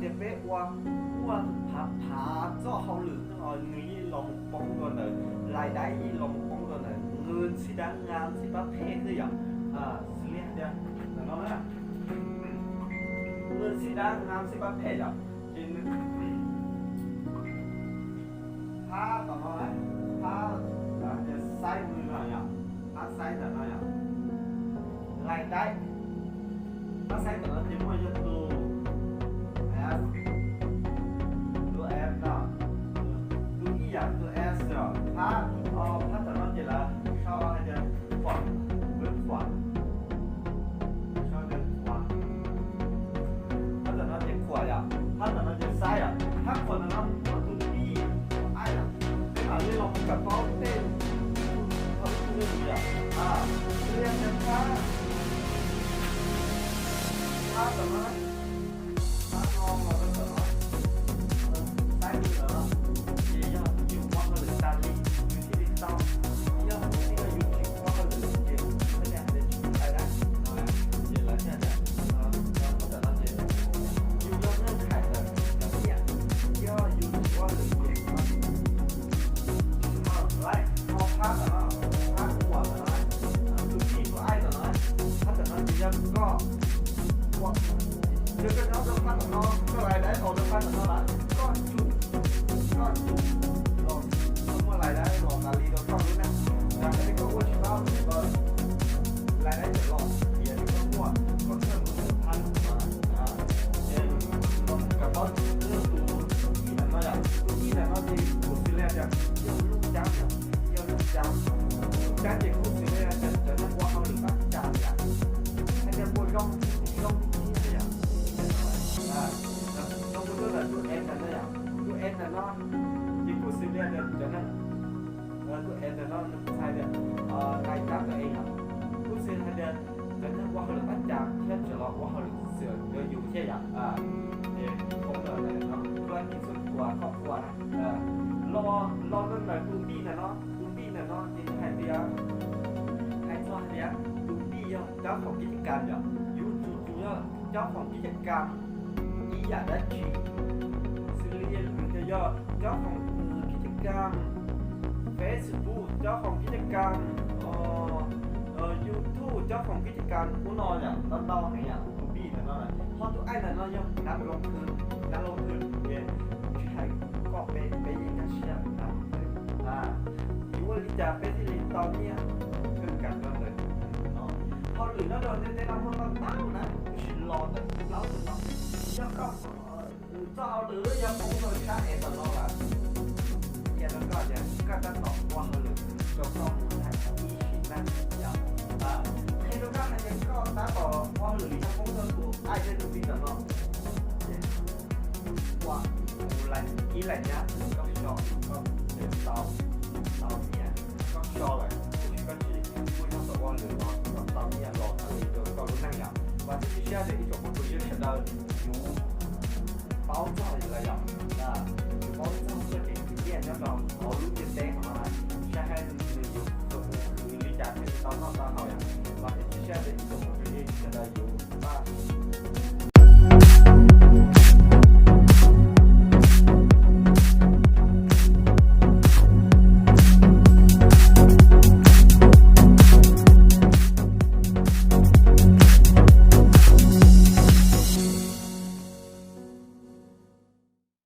Ces peb ua muaj phav phav txoj hauj lwm no nws yeej los mus poob rau ntawm lais dai, yeej los mus poob rau ntawm nws txhib dab nqa txhib pab phem xwb yom. Xws li hais tias ntawm no na, nws txhib dab nqa txhib pab phem yom, ces nws phab tom no, phab xaib no yom, phab xaib ntawm no yom, lais dai, phab xaib ntawm no ces muaj yog tus S, tus F no, tus ib yam tus S os, phab, phab tom no ces lawv sau hais tias khuam, lub khuam, sau tias khuam. Phab tom no ces khuam yom, phab tom no ces xaib yom, phab khuam ntawm no muaj tus B, tus I yom, peb mam li los mus kawm paub tej thaum ib tug me ntsis yom. Xws li tias phab, phab tom no, phab no los rau tom no, xaib li ntawd, ces yog yus ua hauj lwm tas li yus thiaj li tau. Yog tus tij laug yus tsis ua hauj lwm ces lawv hais tias tsis txhais dab, ces lawv thiaj tias, phab tom no ces yus yog neeg hais ntawm cov nyiaj, yog yus tsis ua hauj lwm ces tsis tau. Lais, ho phab tom no, phab khuam tom no, tus B tus I tom no, phab tom no ces yog koj ua, yog koj nyob rau phab tom no, koj lais dai los rau phab tom no lawm, koj tsum, koj tsum los, koj muaj lais dai los tas li rau koj lub neej. Yog hais tias koj ua tsis tau, lais dai tawm los, vim tias koj muaj koj txawj mus phab no. Ces los kawm paub tus ib ntawm no yom, tus ib ntawm no ces kuv xws li tias yog lub cab, yog lub cab, lub cab ces kuv xws li tias cov neeg ua hauj lwm pab cas yom, hais tias puas zoo, zoo li yom. Zoo li tus S ntawm no yom, tus S ntawm no ces kuv xws li tias cov neeg, tus S ntawm no nws txhais tias lais cab tus S yom, kuv xws hais tias cov neeg ua hauj lwm pab cas thiab tseem los ua hauj lwm xwm rau yus thiab yom. Ces poob rau ntawm no, koj tib txhua tus koj ua na, los, los rau ntawm tus B ntawm no, tus B ntawm no ces hais tias, hais txog hais tias tus B yog cab khoom kib caj kam yom, yus tsum tsum yog cab khoom kib caj kam ib yam dab tsi, xws li tias yog cab khoom kib caj kam Facebook, cab khoom kib caj kam YouTube, cab khoom kib caj kam ub no yom, ntau ntau heev yom, tus B ntawm no. Ho tus I ntawm no yog nav loo thwv, nav loo thwv ces tsis hais koj peb, peb yeej nkag siab nav loo thwv. Yuav ua li cas peb thiaj li tau nyiaj kawg nkaus rau ntawm no. Hauj lwm nyob rau ntiaj teb no muaj ntau ntau na, tab sis los ntawm plaub tus no, yog koj txoj hauj lwm yog poob rau sab es tom no lawm, qhia rau koj tias koj tab tom ua hauj lwm rau koj mus thaum ib sim neej yom. Qhia rau koj hais tias koj tab tom ua hauj lwm yog poob rau tus I thiab tus B tom no, ces ua ib lais nyab koj so, koj tau, tau nyiaj, koj so lawm tab sis koj tsis muaj zog tau ua hauj lwm los koj tau nyiaj los tau li rau koj lub neej yom. Vam thiab cia siab tias ib tsoom phooj ywg sawv daws yuav paub txog li lawm yom.